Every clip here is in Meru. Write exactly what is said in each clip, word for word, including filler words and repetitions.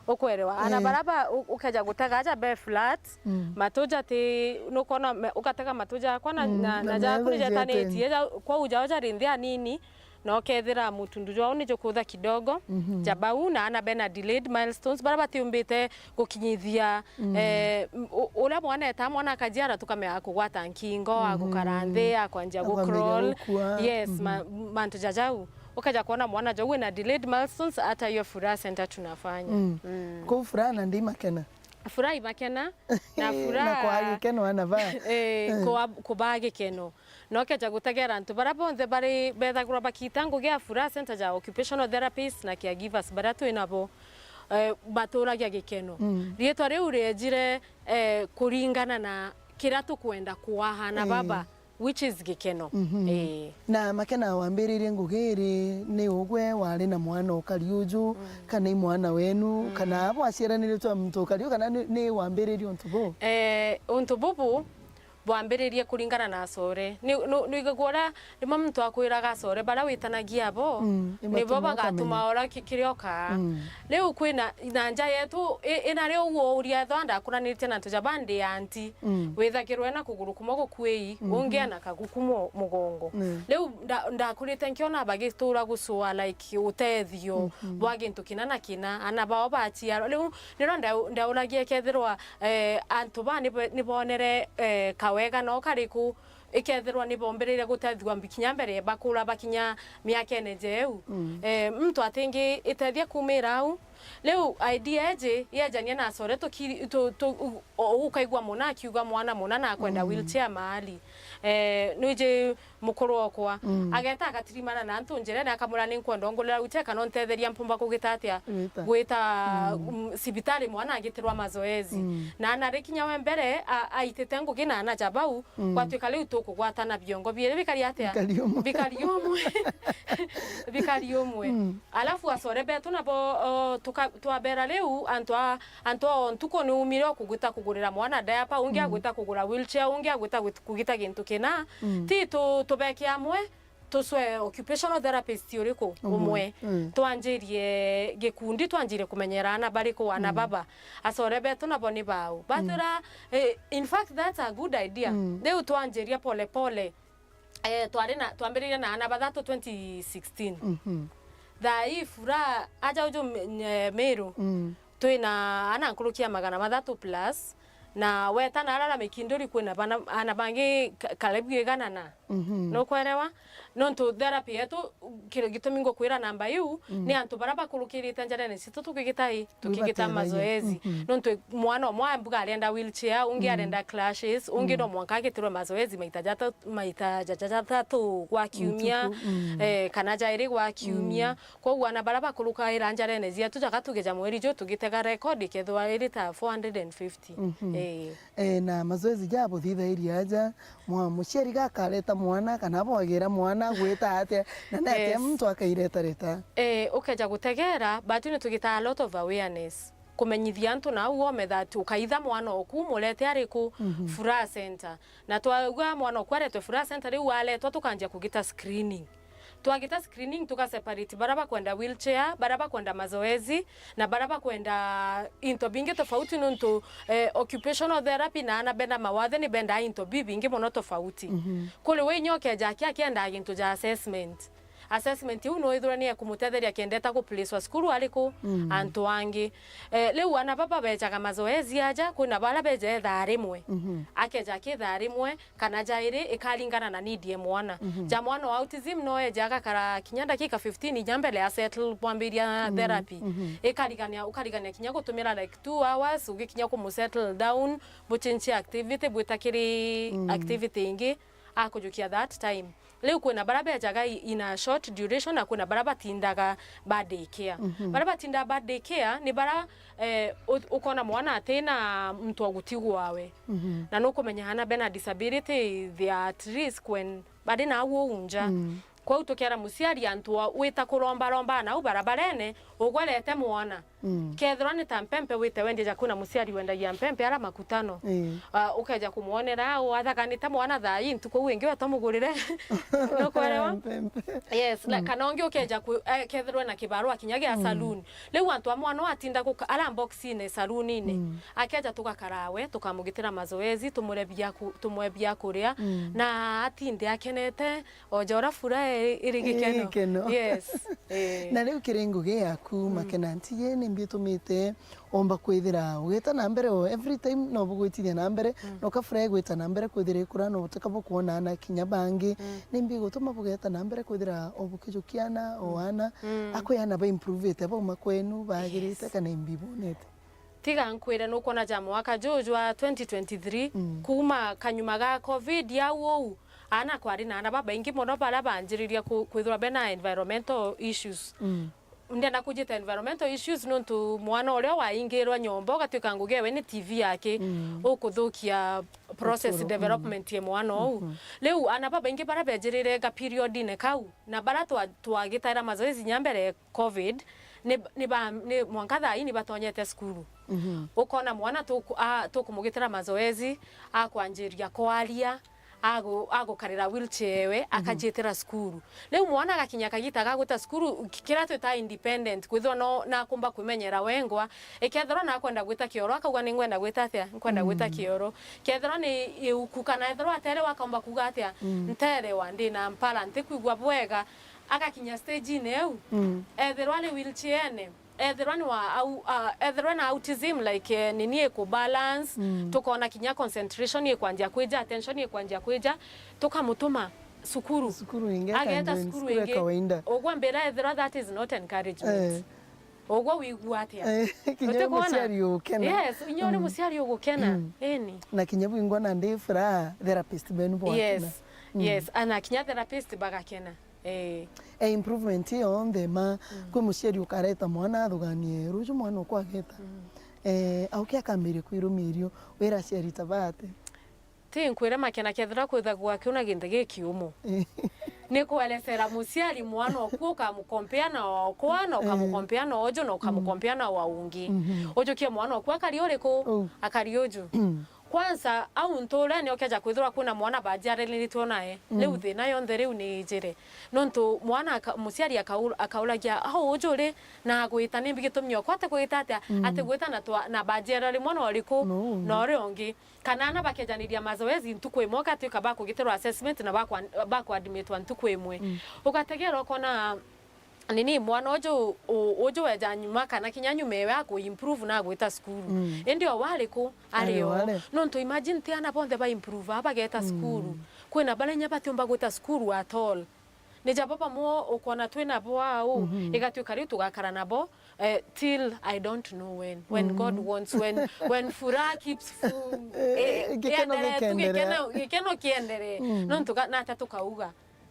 Ukwerewa? Ana Eh. bara ba, u-, ukeja gutega aja be flat, Mm. matu ja ti, nukwona me-, ugatega matu jakwa na, Mm, na, na na jaku metho ni jetanĩtie, ijete ja, kwou jao jari nthi anini, na ukethira mutundu jwao ni jukutha kidogo, Mhm. ja bau, na ana bena delayed milestones, bara batiumbite gukinyithia, Mm. eh, m-, u-, uria mwana eta, mwana akajiara, tukamea akugwata nkingo, Mhm. agukara nthi, akwanjia Akwambiriria gukroll. gukua. Yes, Mhm. ma-, mantu ja jau. Ukeja kwona mwana jau wina delayed milestones, hata hiyo Furaha Center tunafanya. Mm. Mm. Kuu Furaha na ndi makena. Furaha imakena, na Na Furaha kwa gikeno ana ba. Eh, kwa, kubaa gikeno. Na ukeja gutegera antu bara bonthe bari bethagirwa bakiita ngugi ya Furaha Center ja occupational therapists na caregivers bara twi nabo, eh, baturagia gikeno. Mm. Riitwa riu riejire, eh, kuringana na kiria tukwenda kuahana Eh. baba, which is gikeno. Mhm. Eh. Na makena wambiririe ngugi iri ni ugwe wari na mwana ukari uju, Mm. kana i mwana wenu, Mm. kana bwaciaraniritwe na muntu ukari u, kana ni, ni wambiririe untu buu? Eh, untu bubu bwambiririe kuringana na acore. Ni, nu-, nwigagua uria rimwe muntu akwiraga acore bara witanagia abo, Mm, nibo ibatuma bagatuma ukamenya. ora ki-, kiria ukaa. Mm. Riu kwina, na nja yetu, i-, ina riu uuria ethwa ndakuranitie na antu ja bandi anti, Mm. withagirwa ena kuguru kumwe gukuii, Mhm. ungi ena kagu kumwe mugongo. Mm. Riu nda-, ndakurite nkiona bagitura gucua, like, utethio Mhm. bwa gintu kina na kina, ana bao baciarwa. Riu niro ndau-, ndauragia ikethirwa, eh, antu baa nibe-, nibonere, eh, kawega no kariku, ikethirwa nibombiririe gutethua mbi kinya mbere bakura bakinya miakene jeu. Mm. Eh, muntu atingi itethia kumira au. Riu idea iji yejania na acore tukiri-, tu-, tu-, u-, u-, ukaigua muna akiuga mwana muna na akwenda Mm. wheelchair mahali. Eh, nwiji mukuru okwa. Mm. Ageta agatirimana na antu njirene, akamwira, "Ninkwenda ungurira wheelchair kana untetheria mpumba kugita atia?" Gwita. Gwita, Mm. mm, cibitari mwana agitirwa mazoezi. Mm. Na anari kinya we mbere, a-, aitite ngugi na ana ja bau, Mm. gwatuika riu tukugwatana biongo biiri bikari atia? Bikari umwe. Bikari umwe. Bikari umwe. Mm. Alafu acore betu nabo, o, tuka-, twabera riu antu a, antu o ntuku ni umire o kugwita kugurira mwana diaper, ungi Mm. agwita kugura wheelchair, ungi agwita gwit-, kugita gintu kina. Mm. Ti tu-, tubeke amwe, tucwe occupational therapist uriku Umwe. umwe. Mm. Twanjirie gikundi, twanjirie kumenyera ana bariku, ana Mm. baba. Acore betu nabo ni bau. Batwira, eh, in fact, that's a good idea. Mm. Riu twanjirie pole pole. Eh, twari na, twambiririe na ana bathatu twenty sixteen. Mhm. Thaa ii Furaha aja uju M-, nye-, Meru, Mm. twina ana nkuruki ya magana mathatu plus, na weta na arara Mikinduri kwina bana, ana bangi ka-, karibu igana na. Mhm. Nukwerewa? Nontu therapy yetu, kiri gitumi ngukwira namba iu, Mm. ni antu bara bakurukirite njarene citu tukigita i, tukigita Wibatetheria. mazoezi. Mhm. Nontu mwana umwe ambuga arenda wheelchair, ungi Mm. arenda crutches, ungi Mm. no mwanka agitirwe mazoezi maita jata-, maita ja-, ja-, jathatu gwa kiumia, Ntuku, mm. eh, kana jairi gwa kiumia. Mm. Koguo ana bara bakurukaira njarene cietu, jaga tuge ja mweri ju tugitega record ikethirwa iri ta four hundred and fifty. Mhm. Eh. Eh, na mazoezi ja buthithairia aja, mwa-, muciari gakareta mwana, kana bwagira mwana gwita atia, na ni atia Yes. muntu akairetareta? Eh, ukeja gutegera, but ni tugita a lot of awareness. Kumenyithia antu nau wome that ukaitha mwana oku, murete ariku Mhm. Furaha Center. Na twaigua mwana oku aretwe Furaha Center, riu aretwa tukanjia kugita screening. Twagita screening, tuga separate bara bakwenda wheelchair, bara bakwenda mazoezi, na bara bakwenda into bingi tofauti, nontu, eh, occupational therapy na ana bena mawathe ni bendaa into bibingi mono tofauti. Mhm. Kuri we inya ukeja aki akiendaa gintu ja assessment. Assessment iu no ithirwe ni ekumutetheria akiendeta ku place wa cukuru ariku Mm. antu angi. Eh, riu ana baba bejaga mazoezi aja, kwina bara beja ethaa rimwe. Mhm. Akeja aki ithaa rimwe, kana jairi, ikaringana na need ya mwana. Mhm. Ja mwana wa autism no eje agakara kinya ndakika fifteen inya mbere ya settle kwambiria Mm, therapy. Mhm. Ikarigania, ukarigania kinya gutumira like two hours, ugikinya kumu settle down, buchinchie activity, bwita kiri Mm. activity ingi, akujukia that time. Riu kwina bara bejaga i-, in a short duration, na kwina bara batindaga bad day care. Mhm. Bara batindaga bad day care ni bara, eh, u-, ukona mwana atina muntu wa gutigwa we. Mhm. Na nukumenya ana bena disability, they are at risk when bari na au uu nja. Mm. Kwou tukiera muciari antu a-, wita kurombaromba nau barabarene, Ugwerete mwana. Mm. Kethirwa ni ta mpempe wite wendia ja kwina muciari wendagia mpempe ara makutano. Ii. Ah, ukeja kumwonera, wathaganite mwana thaa ii, ntuku iu ingi utamugurire. Nukwelewa? Mpempe. Yes, na Mm. kana ungi ukeja ku-, eh, kethirwa na kibarua kinya gia Mm. saloon. Riu antu a mwana atinda guka-, ara boxine saloonine. Mm. Akeja tugakara we, tukamugitira mazoezi, tumure bia ku-, tumwe bia kuria, Mm. na atinde akenete, o ja uria furaha iri Iri gikeno. gikeno. Yes. Eh. Na riu kiri ngugi yaku, Mm. Makena, nti ye nimbi itumite omba kwithira ugita na mbere o every time no bugwitithia na mbere, Mm. no kabura igwita na mbere kwithira ikura no buteka bukwona na kinya bangi. Mm. Nimbi igutuma bugeta na mbere kwithira o bukijukia ana, o Mm. ana, Mm. akwi ana ba improvete, bauma kwenu, bagirite Yes. kana imbi bonete? Tiga nkwire, nukwona ja mwaka juju jwa twenty twenty-three, Mm. kuuma kanyuma ga covid au uu, ana kwari na ana babaingi mono baria banjiririe ku-, kwithirwa bena environmental issues. Mm. Ndienda kujita environmental issues nontu mwana uria waingirwa nyomba ugatwika ngugi ewe ni T V yake, Mm. ukuthukia process Ukuru, mm. development ya mwana uu. Mhm. Riu ana babaingi baria bejirire ga periodine kau, na baria twa-, twagitaira mazoezi nya mbere covid, ni, ni ba, ni mwanka thaa ii ni batonyete cukuru. Mhm. Ukona mwana tuku-, a, tukumugitira mazoezi, akwanjiria kwaria, agu-, agukarira wheelchair ewe, Mhm. akajitira cukuru. Riu mwana agakinya kagita ga gwita cukuru, ki-, kiria twita independent, kwithirwa no, nakumba kwimenyera wengwa. Ikethirwa nakwenda gwita kioro, akauga, "Ningwenda gwita atia? Nkwenda gwita Mm. kioro." Kethirwa ni iuku, kana ethirwa aterewa, akaumba kuuga atia? Mm. "Nterewa, ndi na mpara, ntikwigua bwega." Agakinya stage-ine iu, Mm. ethirwa ari wheelchair-ene, ethirwa ni wa au-, ah, ethirwa na autism, like, eh, nini iku balance, Mm. tukona kinya concentration ikwanjia kwija, attention ikwanjia kwija, tukamutuma cukuru. Cukuru ingi Ageta akanjoin cukuru cukuru ya ingi. kawaida. Ugwe mbira ethirwa that is not encouragement. Eh. Ugwe wigua atia? Eh, kinya Utikona? muciari ugukena. Yes, inya uri Mm. muciari ugukena. Mm. Ini. Na kinya bwingwa na ndi furaha, therapist benu bwakena. Yes. Mm. Yes, ana kinya therapist bagakena. Eh. E improvement iyo yonthe ma, Mm. kwi muciari ukareta mwana athuganie, ruju mwana ukwageta. Mm. Eh, auke akambiria kwirumirio, wira aciari ta bate. Ti nkwire Makena, kethira kwithagwa kiuna gintu gikiumu. Eh. Ni kwerecera muciari mwana oku ukamukompea na okwa, na Eh. ukamukompea na oju, na Mm. ukamukompea na wa ungi. Mhm. Ujukie mwana oku akari uriku? Oh. Akari uju. Mm. Kwanza, au nturene ukeja kwithirwa kwina mwana bajiariritwe nae. Mm. Riu thina yonthe riu ni ijire. Nontu mwana aka-, muciari akaur-, akauragia, "Au uju ri, na agwita nimbi gitumi okwa atigwita atia?" Mm. Atigwita na twa-, na bajiara ri mwana uriku? No, no. Na uria ungi. Kana ana bakejaniria mazoezi ntuku imwe, ugatwika bakugitirwa assessment na bakwa-, bakuadmitwa ntuku imwe. Mm. Ugategera ukona, nini, mwana uju, u-, uju weja nyuma, kana kinya nyuma ewe aku improve na agwita cukuru. Mm. Indi o wariku? Ari Ari o o. wari. Nontu imagine ti ana bonthe ba improve, a bageta Mm. cukuru. Kwina baria inya batiumba gwita cukuru at all. Ni jabo bamwe ukwona twi nabo au, Mhm. igatwika riu tugakara nabo, eh, till I don't know when. When Mm. God wants, when, when furaha keeps fu-, Eh, eh, gikeno iendelee tu, gikenderea. gikeno, gikeno kiendelee. Mm. Nontu ga-, nata tukauga.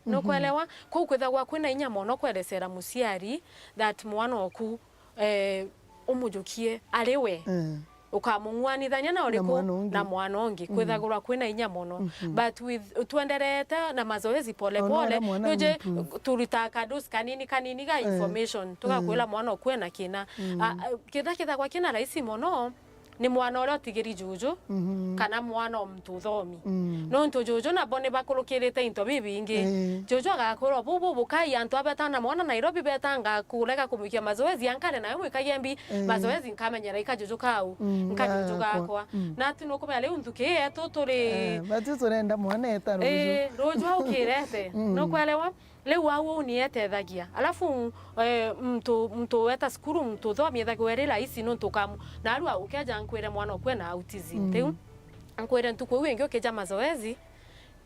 Mhm. Nukwelewa? Kuu kwithagwa kwina inya mono kwerecera muciari that mwana oku, eh, umujukie ari we. Mm. Ukamung'wanithania na Na uriku? mwana ungi. Na mwana ungi. Mm. Kwithagirwa kwina inya mono. Mhm. But with, twenderete na mazoezi pole Ona pole, uria mwana nuje improve. turita kadosi kanini kanini ga Eh. information, tugakwira Mm. mwana oku ena kina. Mm. A, a, kitha kithagwa kina rahisi mono, ni mwana uria utigiri juju, Mhm. kana mwana o muntu uthomi. Mm. Nontu juju nabo ni bakurukirite into bibingi. Eh. Juju agakura bubu bukai antu abetana mwana Nairobi betanga kurega kumwikia mazoezi, ankare nawe mwikagie mbi Eh. mazoezi, nkamenyera ika juju kau, Mm, nka juju gakwa. gakwa. Mm. Na ati nukumenya riu nthuki yetu turi Eh, batu turenda mwana eta ruju. Eh, ruju au kirete. Mm. Nukwelewa? Riu au uu ni etethagia. Alafu, eh, muntu, muntu weta cukuru, muntu uthomi ethagirwa eri rahisi nontu ukamu-, na riu ukeja nkwire mwana oku ena autism. Mm. Riu, nkwire ntuku iu ingi ukija mazoezi,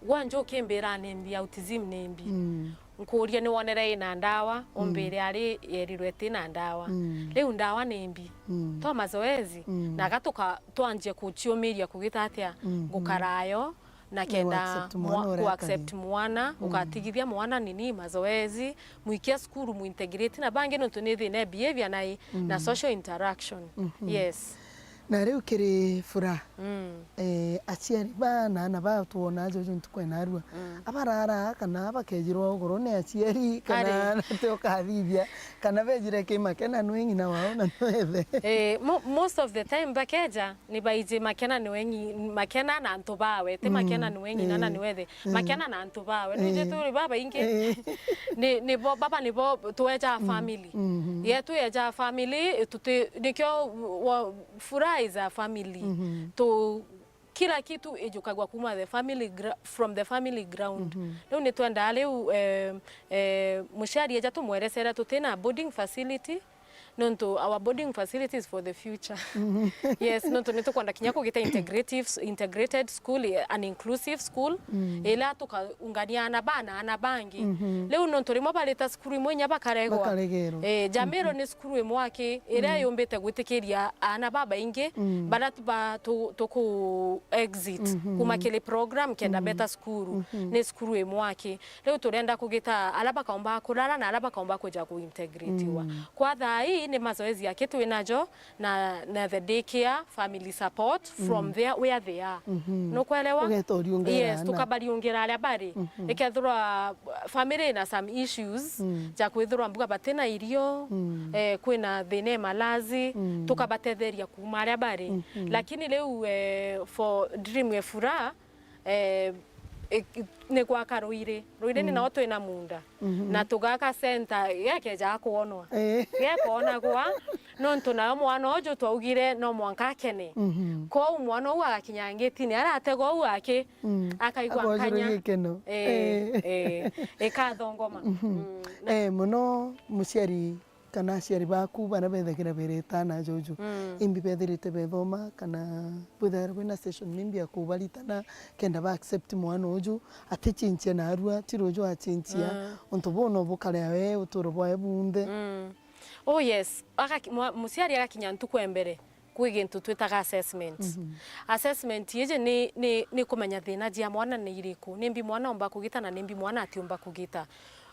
gwa nju ukimbira ni mbi, autism ni mbi. Mm. Nkurie ni wonere ina ndawa, Mm. umbire ari yerirwe tina ndawa. Mm. Riu ndawa ni mbi. Mm. Twa mazoezi, Mm. na gatuka twanjie kuciumiria kugita atia, Mm, mm. ngukarayo, na Na kenda u accept mwa-, mwana uria ku accept akari. mwana, Mm. ugatigithia mwana nini mazoezi, mwikia cukuru, muintegrate na bangi nontu ni thina ya behavior na i-, na Mm. social interaction. Mhm. Yes. Na riu kiri Furaha, mm, eh, aciari ba na ana ba twona ajuju ntuku ya narua, mm, abarara kana bakejirwa ugoro ni aciari kana ari na ti ukathithia, kana bejire ki Makena nwe ng'ina wao na nwe ithe? Eh, mo-, most of the time bakeja ni baiji Makena nwe ng'i-, Makena na antu bawe, ti, mm, Makena nwe ng'ina na, eh, nwe ithe. Mm. Makena na antu bawe. Nuje, eh, turi babaingi. Eh. Ni, ni bo, baba ni bo tweja, mm, family. Mhm. Ye tweja family, tuti, nikio wa, Furaha is a family. Mhm. Tu, kila kitu ijukagwa kuma the family gra-, from the family ground. Mhm. Riu ni twendaa riu, eh, eh, muciari eja tumweresera tutina boarding facility, nontu our boarding facilities for the future. Mhm. Yes, nontu ni tukwenda kinya kugita integrative, integrated school, eh, an inclusive school, mm, ila tukaungania ana bana, ana bangi. Mhm. Riu nontu rimwe barita cukuru imwe inya bakaregwa. Bakaregerwa. Eh, Jamiro, mhm, ni cukuru imwe aki iria, mm, yumbite gwitikiria ana babaingi, mm, baria tu-, ba-, tu-, tuku exit, mhm, kuma kiri program kenda, mm, beta cukuru. Mhm. Ni cukuru imwe aki. Riu turenda kugita aria bakaumba kurara na aria bakaumba kuja kuintegratiwa. Mm. Kwa thaa ii ni mazoezi aki twi najo na, na the daycare, family support from, mm, there where they are. Mhm. Nukwelewa? Ugeta uriungera. Yes, ana. Tukabariungira aria bari. Mhm. Ikethirwa family ina some issues, mm, ja kwithirwa mbuga batina irio, mm, eh, kwina thina ya malazi, mm, tukabatetheria kuma aria bari. Mhm. Lakini riu, eh, for dream ya Furaha, eh, i-, i-, ni gwaka ruiri. Ruiri ni, mm, nao twina munda. Mhm. Na tugaka center gekeja kwonwa. Eh. Gekonagwa, nontu nayo mwana uju twaugire no mwanka akene. Mhm. Kwou mwana uu agakinya ngitini, arategwa uu aki, mm, akaigua akojirwe nkanya. Gikeno. Eh, eh, ikathongoma. Mhm. Mm, na eh, muno muciari kana aciari baku baria bethagira bereta ana juju, mm, imbi bethirite bethoma, kana bwithagira bwina session imbi ya kubaritana kenda ba accept mwana uju atichinchia narua, ti ruju achinchia, mm, untu buu no bukare we uturo bwawe bunthe? Mm. Oh yes, agaki-, mwa-, muciari agakinya ntuku ya mbere, kwi gintu twitaga assessment. Mhm. Assessment iji ni, ni, ni kumenya thina jia mwana ni iriku, nimbi mwana omba kugita na nimbi mwana atiumba kugita.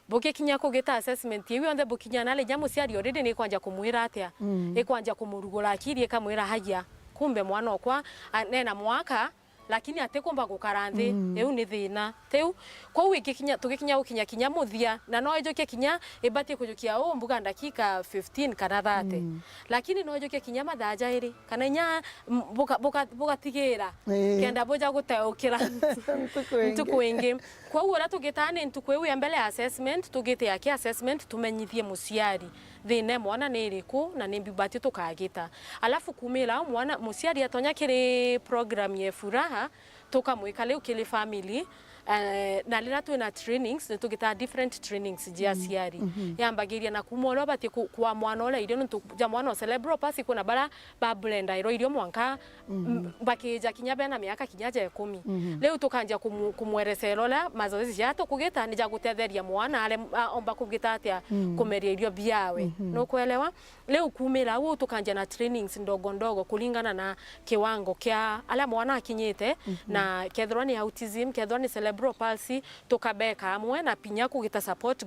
Bugikinya kugita assessment iu yonthe bukinya nari, inya muciari already ni ikwanja kumwira atia? Mm. Ikwanja kumurugura akiri ikamwira, haya, kumbe mwana okwa, a, nena mwaka, lakini atikumba gukara nthi, mm, iu ni thina. Tiu? Kwou igikinya, tugikinya gukinya kinya muthia, na no ijukie kinya ibatie kujukia uu mbuga ndakika fifteen kana thirty. Mm. Lakini no ijukie kinya mathaa jairi, kana inya, m-, buka-, buka-, bugatigira, eh, kenda buja guteukira ntuku ingi. Ntuku ingi. Kwou uria tugitaa ni ntuku iu ya mbere ya assessment, tugitia ki assessment, tumenyithie muciari thina e mwana ni iriku na nimbi bati tukagita. Alafu kumira au mwana, muciari atonya kiri program ya Furaha, tukamwika riu kiri family, eh, na riria twina trainings, ni tugitaa different trainings jia, mm, aciari. Mhm. Yambagiria na kuma uria ubati ku-, kwa mwana uria irio, nontu ja mwana o cerebral palsy kwina baria ba blender iro irio mwanka, mhm, m-, bakija kinya bena miaka kinya ja ikumi. Mhm. Riu tukanjia kumu-, kumweresera uria mazoezi ja tukugita ni ja gutetheria mwana are-, a-, omba kugita atia, mm, kumeria irio biawe. Mhm. Nukwelewa? Riu kumira au tukanjia na trainings ndogo ndogo kuringana na kiwango kia aria mwana akinyite, mhm, na kethirwa ni autism, kethirwa ni cerebral palsy, tukabeka amwe na pinya kugita support